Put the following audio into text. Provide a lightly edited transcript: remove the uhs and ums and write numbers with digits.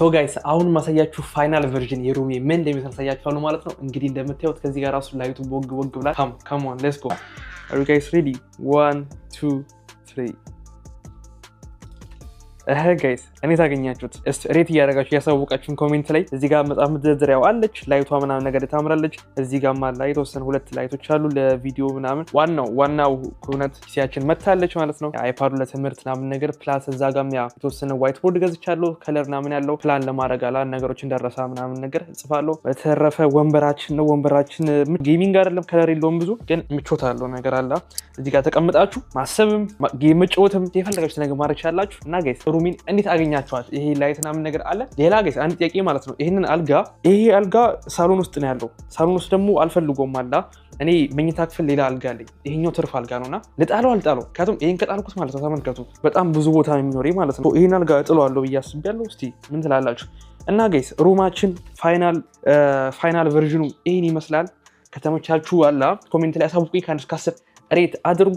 So guys፣ አሁን ማሳያችሁ final version የ room ኤ ምን እንደሚመስል አሳያችኋለሁ ማለት ነው። እንግዲህ እንደምታዩት ከዚህ ጋር ራሱ light ኡ ቦግ ቦግ ብላ። Come on, let's go. Are you guys ready? One, two, three. እህ guys፣ እንዴት አገኛችሁት? እስቲ rate እያደረጋችሁ ያሳውቃችሁን comment ላይ። እዚህ ጋር መጽሐፍ መደርደሪያው አለች፣ light ኧ ምናምን ነገር ታምራለች። እዚህ ጋር አላ የተወሰነ ሁለት light ኦች አሉ ለቪዲዮ ምናምን። ዋናው ዋናው ኩነት PC ያችን መታለች ማለት ነው። iPad ኡ ለትምህርት ምናምን ነገር፣ plus እዛ ጋም ያ የተወሰነ whiteboard ገዝቻለሁ፣ color ምናምን ያለው፣ ፕላን ለማድረግ አላ ነገሮች እንዳረሳ ምናምን ነገር እጽፋለሁ። በተረፈ ወንበራችን ነው። ወንበራችን gaming አይደለም፣ color የለውም ብዙ፣ ግን ምቾት አለው ነገር አለ። እዚህ ጋር ተቀምጣችሁ ማሰብም game መጫወትም የፈለጋችሁት ነገር ማድረግ ትችላላችሁ። እና guys፣ room ኤን እንዴት አገኛችኋት? ይሄ light ምናምን ነገር አለ። ሌላ guys፣ አንድ ጥያቄ ማለት ነው። ይህንን አልጋ፣ ይሄ አልጋ ሳሎን ውስጥ ነው ያለው። ሳሎን ውስጥ ደግሞ አልፈልጎም አላ። እኔ መኝታ ክፍል ሌላ አልጋ አለኝ። ይሄኛው ትርፍ አልጋ ነውና ልጣለው አልጣለው? ምክንያቱም ይሄን ከጣልኩት ማለት ነው፣ ተመልከቱ፣ በጣም ብዙ ቦታ ነው የሚኖረኝ ማለት ነው። ይሄን አልጋ እጥለዋለሁ ብዬ አስቤያለሁ። እስቲ ምን ትላላችሁ? እና guys፣ room ኣችን final version ኑ ይህን ይመስላል። ከተመቻችሁ አላ comment ላይ አሳውቁኝ። ከ1 እስከ 10 rate አድርጉ።